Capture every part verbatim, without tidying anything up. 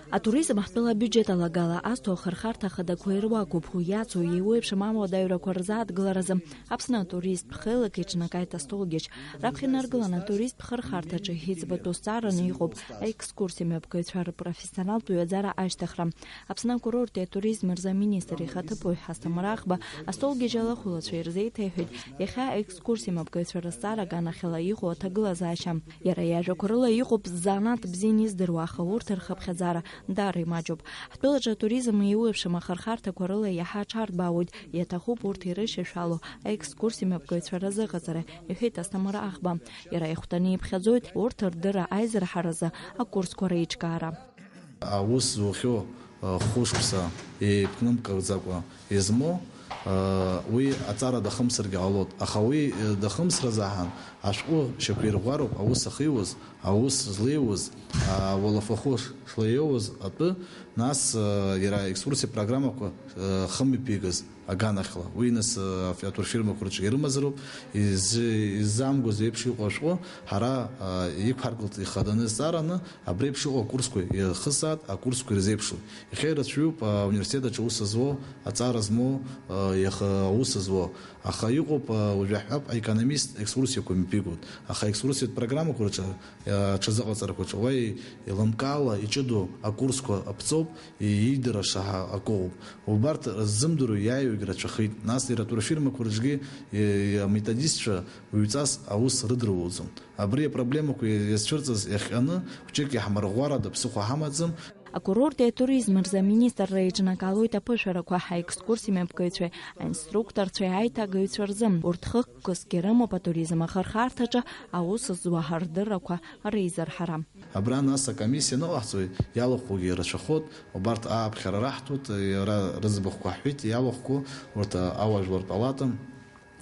Атуризм ҳтәыла абиуџьет алагала азҭо ахырхарҭа ахадақәа ируакуп, уи иацу еиуеиԥшым ауадаҩрақәа рзааҭгыларазы Аԥсны атуристтә хеилак еиҿнакааит астолгьежь. Раԥхьа инаргыланы атуристтә хырхарҭаҿы иӡбатәу зҵаараны иҟоуп аекскурсиа мҩаԥгаҩцәа рпрофессионалтә ҩаӡара ашьҭыхра. Аԥсны акурорти атуризми рзы аминистр ихаҭыԥуаҩ Асҭамыр Аӷба астолгьежь алахәылацәа ирзеиҭеиҳәеит иахьа аекскурсиа мҩаԥгаҩцәа рызҵаара аганахьала иҟоу аҭагылазаашьа. Иара иажәақәа рыла иҟоуп ззанааҭ бзианы издыруа, аха урҭ рхыԥхьаӡара даара имаҷуп. Ҳтәылаҿы атуризм еиуеиԥшым ахырхарҭақәа рыла иаҳа аҽарҭбаауеит, иаҭахуп урҭ ирышьашәало аекскурсиа мҩаԥгаҩцәа разыҟаҵара, иҳәеит Асҭамыр Аӷба. Иара ихәҭаны иԥхьаӡоит урҭ рдырра аизырҳаразы акурсқәа реиҿкаара. Аус зухьоу, э, хәышықәса еиԥнымгаӡакәа измоу, э, уи аҵара дахымсыргьы ҟалоит. Аха уи, э, дахымсразаҳан, ашәҟәы шьақәирӷәӷәароуп аус ахьиуаз, аус злеиуаз, ауалафахәы шлеиуаз атәы, нас, э, иара аекскурсиа программақәа, э, хымҩаԥигаз аганахьла. Уи нас, э, аф-, атурфирмақәа рҿы ирымазароуп, изы-, иззамгоз еиԥш иҟоу ашәҟәы ҳара, э, иқәҳаргылт ихаданы зҵаараны, абри еиԥш иҟоу акурсқәа ирхысааит, акурсқәа ирзеиԥшуп. Иахьа ирацәаҩуп, а, ауниверситет аҿы аус зуоу, аҵара змоу, а, иаха-, аус зуоу. Аха иҟоуп, а, уажә иаҳҳәап, аекономист екскурсиақәа мҩаԥигоит. Аха аекскурсиатә программақәа рҿы, а, аҽазыҟаҵарақәа рҿы уа и-, еилымкаала иҷыдоу акурсқәа аԥҵоуп, и-, иидыра шаҳа акоуп. Убарҭ рзымдыруа иааиуагь рацәахеит. Нас иара атурфирмақәа рҿгьы, и-, и-, аметодистцәа уаҩҵас аус рыдыруаӡом. Абри апроблемақәа иазцәырҵыз иахҟьаны, хәҷык иаҳмырӷәӷәарада ԥсыхәа ҳамаӡам. Акурорти атуризми рзы аминистрра еиҿнакаалоит аԥышәарақәа, аекскурсиа мҩаԥгаҩцәеи аинструкторцәеи аиҭагаҩцәа рзы. Урҭ хықәкысгьы рымоуп атуризм ахырхарҭаҿы аус зуа ҳардыррақәа реизырҳара. Абра нас акомиссиа аныҟаҳҵои, иалахәугьы рацәахоит, убарҭ ааԥхьара раҳҭоит, иара рыӡбахәқәа ҳҳәеит, иалахәқәоу урҭ ауаажәлар палата.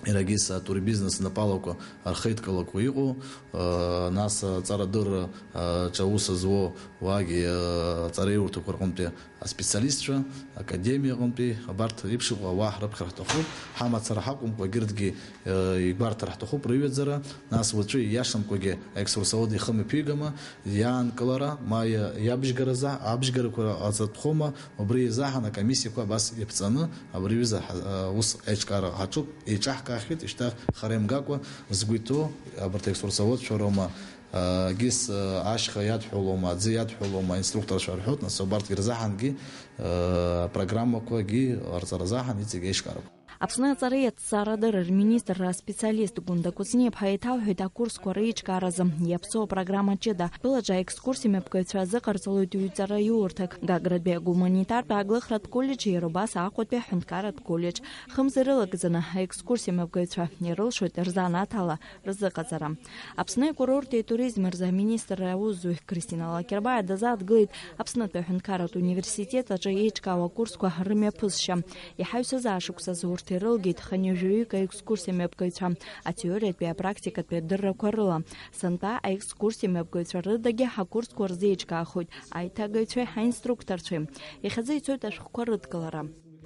Иарагьы са атурбизнес напалақәа рхеидкылақәа иҟоу, э, нас аҵарадырра, э, ҿы аус зуоу уаагьы, э, аҵараиурҭақәа рҟынтәи аспециалистцәа, академиа аҟынтәи абарҭ реиԥш иҟоу ауаа ҳрыԥхьар ҳҭахуп, ҳамацара ҳакәымкәа, егьырҭгьы, э, игәарҭар ҳҭахуп рыҩаӡара, нас уаҵәы ииашамкәагьы аекскурсовод ихы мҩаԥигама, иаанкылара, ма иа-, иабжьгаразы, абжьгарақәа ҟаҵатәхома, убри еизаҳан акомиссиақәа абас иаԥҵаны, абри аҩыза ҳа-, ус аиҿкаара ҳаҿуп, еиҿаҳкаахьеит, ишьҭа хара имгакәа, згәы иҭоу, абарҭ аекскурсоводцәа роума, а, гьыс, а, ашьха иадҳәалома, аӡы иадҳәалома, аинструкторцәа рҳәоит, нас убарҭ ирзаҳангьы, а, апрограммақәагьы ҟарҵаразаҳан иҵегь аиҿкаарақәа. Аԥсны аҵареи аҭҵаарадырреи рминистрра аспециалист Гәында Кәыҵниаԥҳа еиҭалҳәеит акурсқәа реиҿкааразы иаԥсоу апрограмма ҷыда. Тәылаҿы аекскурсиа мҩаԥгаҩцәа азыҟарҵалоит ҩҵара иурҭак, Гагратәи агуманитартә ааглыхратә коллеџьи иара убас Аҟәатәи аҳәынҭқарратә коллеџь. Хымз ирылагӡаны аекскурсиа мҩаԥгаҩцәа ирылшоит рзанааҭ ала рзыҟаҵара. Аԥсны акурорти атуризми рзы аминистрра аусзуҩ Кристина Лакербаиа дазааҭгылеит Аԥснытәи аҳәынҭқарратә университет аҿы еиҿкаау акурсқәа рымҩаԥысшьа. Иҳаҩсыз ашықәсазы урҭ ирылгеит хынҩажәаҩык аекскурсиа мҩаԥгаҩцәа атеориатәи апрактикатәи адыррақәа рыла. Сынтәа аекскурсиа мҩаԥгаҩцәа рыдагьы акурсқәа рзеиҿкаахоит аиҭагаҩцәеи аинструкторцәеи. Иахьазы ицоит ашәҟәқәа рыдкылара.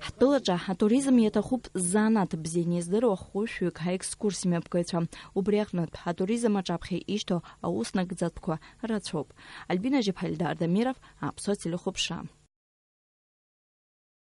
Ҳтәылаҿы атуризм иаҭахуп ззанааҭ бзианы издыруа хәышәҩык аекскурсиа мҩаԥгаҩцәа. Убри аҟнытә, атуризм аҿаԥхьа ишьҭоу аус нагӡатәқәа рацәоуп. Альбина Жьыԥҳа, Ельдар Дамиров, Аԥсуа телехәаԥшра.